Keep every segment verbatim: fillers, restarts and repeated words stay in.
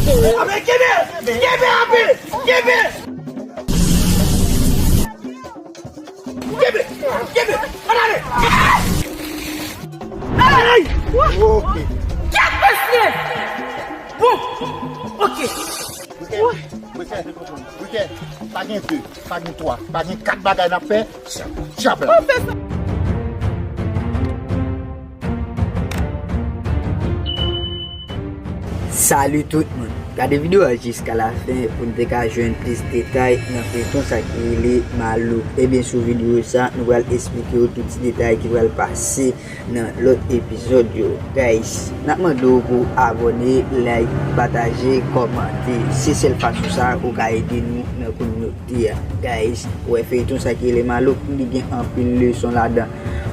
Kenbe! Kenbe! Kenbe! Kenbe! Kenbe! Ann ale! Ay! Ok. Kèt mesye! Bon, ok. Brikè, brikè, brikè, pa gen de, pa gen twa, pa gen kat bagay n ap fè, se dyab la. Ou fè sa. Salut tout moun. Gade videyo a jiska la fen pou n te ka jwenn plis detay nan feyton sa ki rele Malouk. Ebyen, sou videyo sa, nou pral esplike w tout ti detay ki pral pase nan lòt epizòd yo. Guys, n ap mande w pou abòne, like, pataje, kòmante. Se sèl fason sa ou ka ede nou nan kominote a. Guys, ou wè feyton sa ki rele Malouk, li gen anpil leson ladan.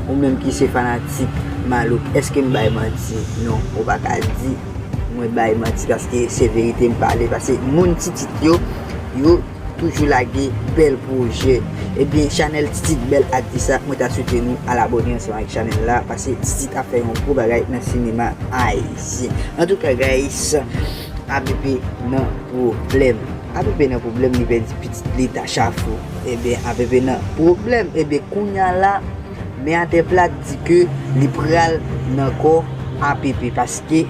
Ou menm ki se fanatik Malouk, èske m bay manti? Non, ou pa ka di mwen bay manti paske se verite m pale. Paske moun Titit yo, yo toujou lage bèl pwojè. Ebyen, chanèl Titit Bèl Atis la, mwen ta swete nou al abòne ansanm avèk chanèl la, paske Titit ap fè yon gwo bagay nan sinema ayisyen. Antouka, guys, A P P nan pwoblèm. A P P nan pwoblèm, li pèdi pitit li Tacha Fou. Ebyen, A P P nan pwoblèm. Ebyen, kounya la, Men Atè Plat di ke li pral nan kò A P P paske,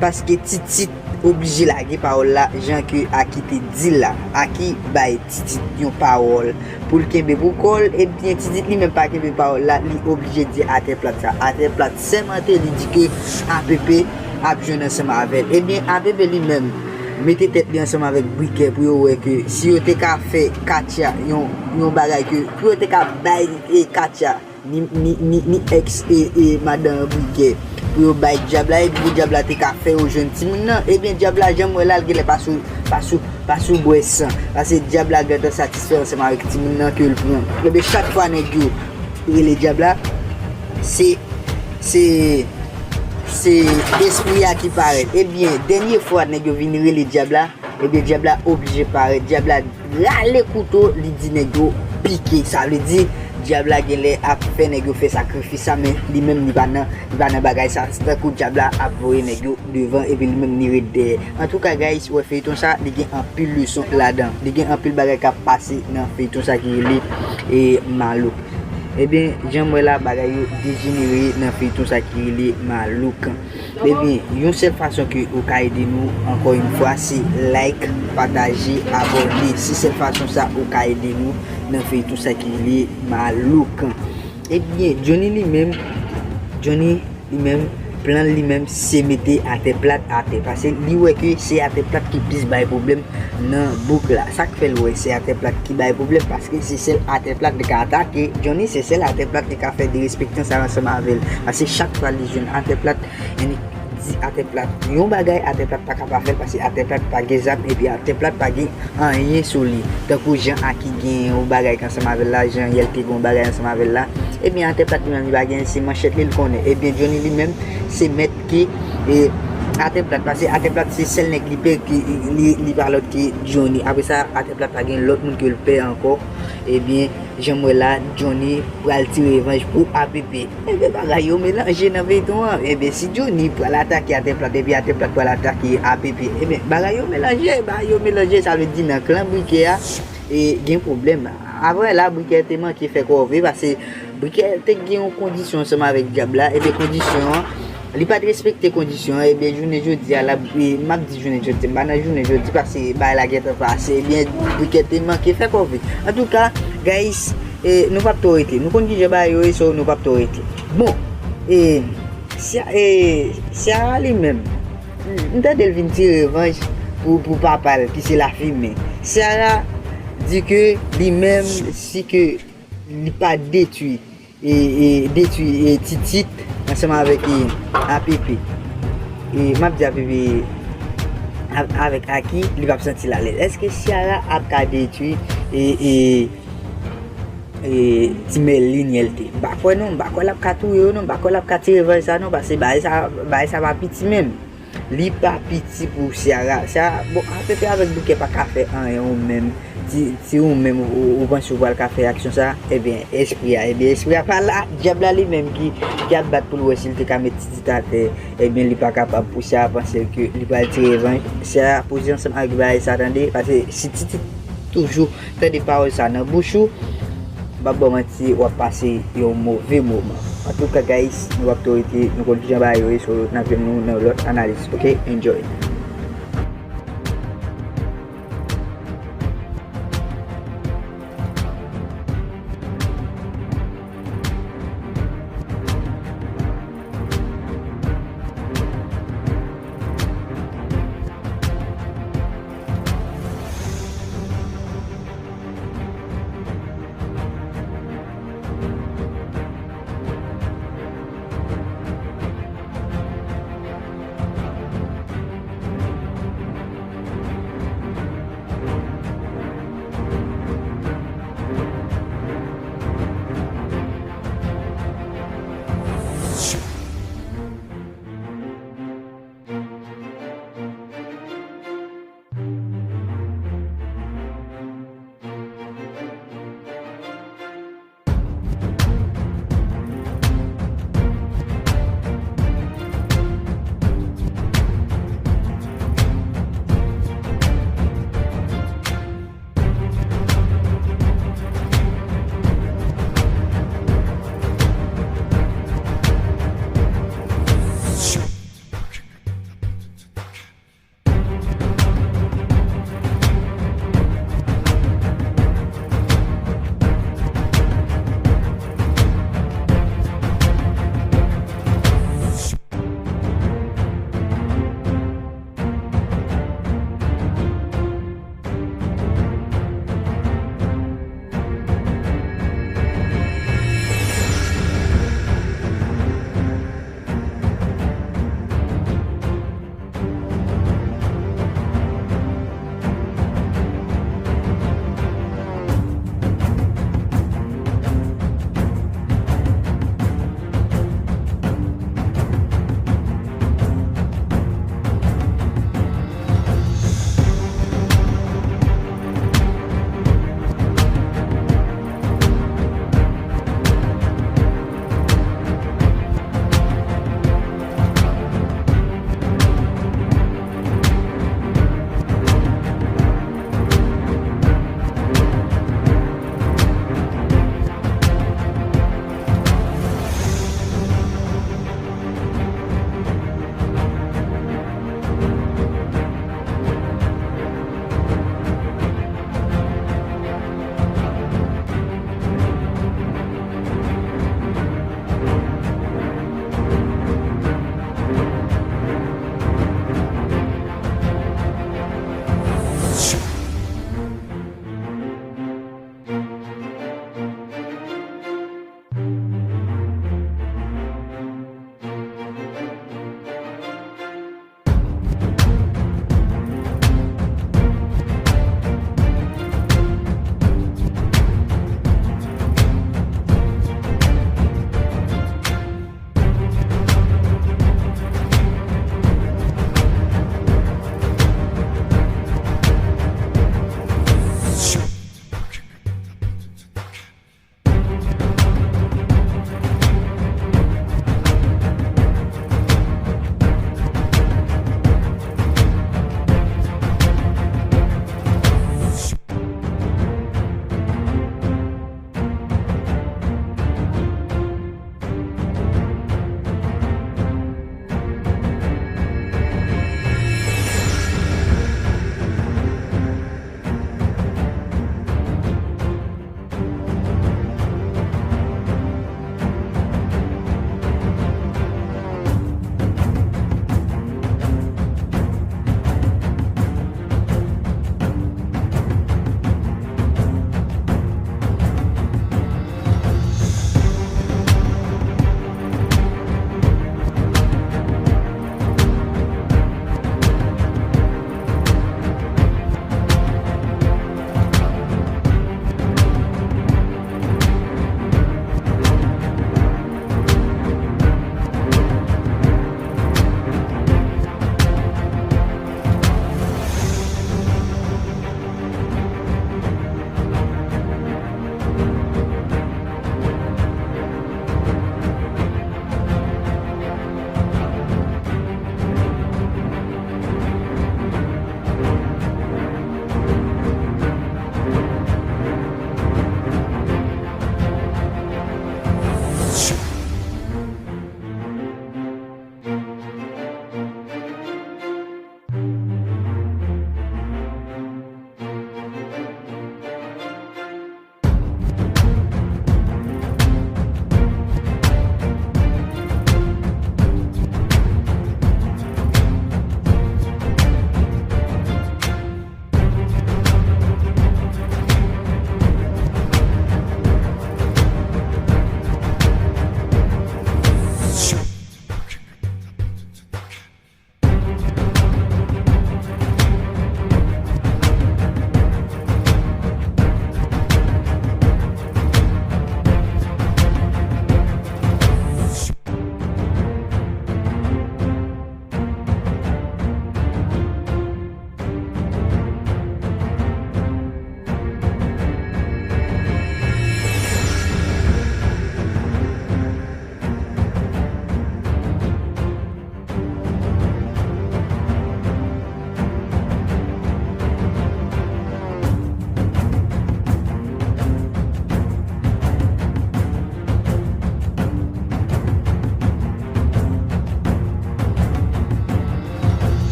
paske Titit oblije lage pawòl la jan ke Aki te di l la. Aki bay Titit yon pawòl pou l kenbe pou kò l, ebyen Titit li menm pa kenbe pawòl la, li oblije di Atè Plat sa. Atè Plat sèmante, li di ke A P P ap jwenn ansanm avè l. Ebyen, A P P li menm mete tèt li ansanm avèk Brikè pou yo wè ke si yo te ka fè Katya yon, yon bagay ke, pou yo te ka bay, e, Katya, ni, ni, ni, ni ex, e, e, madan Brikè, pou yo bay dyab la, epi pou dyab la te ka fè yo jwenn timoun nan, ebyen dyab la, jan m wè la, l genlè pa sou, pa sou, pa sou bwè san. Paske dyab la gentan satisfè ansanm avèk timoun nan ke l pran. Ebyen chak fwa nèg yo rele dyab la, se, se, se espri a ki parèt. Ebyen, dènye fwa nèg yo vin rele dyab la, ebyen, dyab la oblije parèt. Dyab la rale kouto, li di nèg yo pike. Sa vle di, dyab la genlè ap fè nèg yo fè sakrifis sa, men li menm li pa nan, li pa nan bagay sa. Se tankou dyab la ap voye nèg yo devan, epi li menm li ret dèyè. Antouka, guys, ou wè feyton sa, li gen anpil leson ladan. Li gen anpil bagay k ap pase nan feyton sa ki rele, e, Malouk. Ebyen, jan m wè la, bagay yo dejenere nan feyton sa ki rele Malouk. Ebyen, yon sèl fason ke ou ka ede nou, ankò yon fwa, se like, pataje, abòne. Se sèl fason sa ou ka ede nou nan feyton sa ki rele Malouk. Ebyen, Johnny li menm, Johnny li menm, plan li menm, se mete Atè Plat atè. Paske li wè ke se Atè Plat ki plis bay pwoblèm nan bouk la. Sa k fè l wè se Atè Plat ki bay pwoblèm, paske se sèl Atè Plat li ka atake. Johnny, se sèl Atè Plat li ka fè derespektan sa ansanm avè l. Paske chak fwa li jwenn Atè Plat, li di Atè Plat yon bagay, Atè Plat pa ka pa fè l, paske Atè Plat pa gen zam, epi Atè Plat pa gen anyen sou li. Tankou jan Aki gen yon bagay ansanm avè l la, jan Yèl te gen yon bagay ansanm avè l la. Ebyen, Atè Plat li menm, li pa gen, se manchèt li, l konnen. Ebyen, Johnny li menm, se mèt ke, e, Atè Plat, paske Atè Plat se sèl nèg li pè ke li, li pa lòt ke Johnny. Apre sa, Atè Plat pa gen lòt moun ke l pè ankò. Ebyen, jan m wè la, Johnny pral ti revanj pou A P P. Ebyen, bagay yo melanje nan feyton an. Ebyen, si Johnny pral atake Atè Plat, epi Atè Plat pral atake A P P, ebyen, bagay yo melanje, bagay yo melanje, sa vle di nan klan Brikè a, e, gen pwoblèm. Apre la, Brikè te manke fè kòve, paske Brikè te gen yon kondisyon ansanm avèk dyab la, ebyen, kondisyon an, li pa t respekte kondisyon an, ebyen, jounen jodi a, la, e, m ap di jounen jodi, m pa nan jounen jodi, paske bagay la gentan pase, ebyen, Brikè te manke fè kòve. Antouka, guys, e, nou p ap twò rete. Nou konn kijan bagay yo ye, so nou p ap twò rete. Bon, e, Cia-, e, Ciara li menm, m tande l vin ti revanj pou, pou papa l, ki se Lafimen. Ciara di ke li menm, si ke li pa detwi, e, e, detwi, e, Titit ansanm avèk, e, A P P. E, m ap di A P P, a-, avèk Aki, li p ap santi l alèz. Èske Ciara ap ka detwi, e, e, e, ti Mèlin Yèlte? M pa kwè non, m pa kwè l ap ka touye yo non, m pa kwè l ap ka ti revanj sa non, paske bagay sa, bagay sa pa piti menm. Li pa piti pou Ciara. Ciara, bon, A P P avèk Brikè pa ka fè anyen yo menm. Si, si ou menm ou, ou panse ou pral ka fè aksyon sa, ebyen, espri a, ebyen, espri a pa la, dyab la li menm ki, ki ap bat pou l wè si l te ka met Titit atè, ebyen, li pa kapab pou Sya panse ke li pral tire revanj. Sya poze ansanm ak bagay sa, tande, paske si Titit toujou tande pawòl sa nan bouch ou, m p ap ba w manti, w ap pase yon move moman. Antouka, guys, nou p ap twò rete, nou konn kijan bagay yo ye, so n ap jwenn nou nan lòt analiz, ok? Enjoy.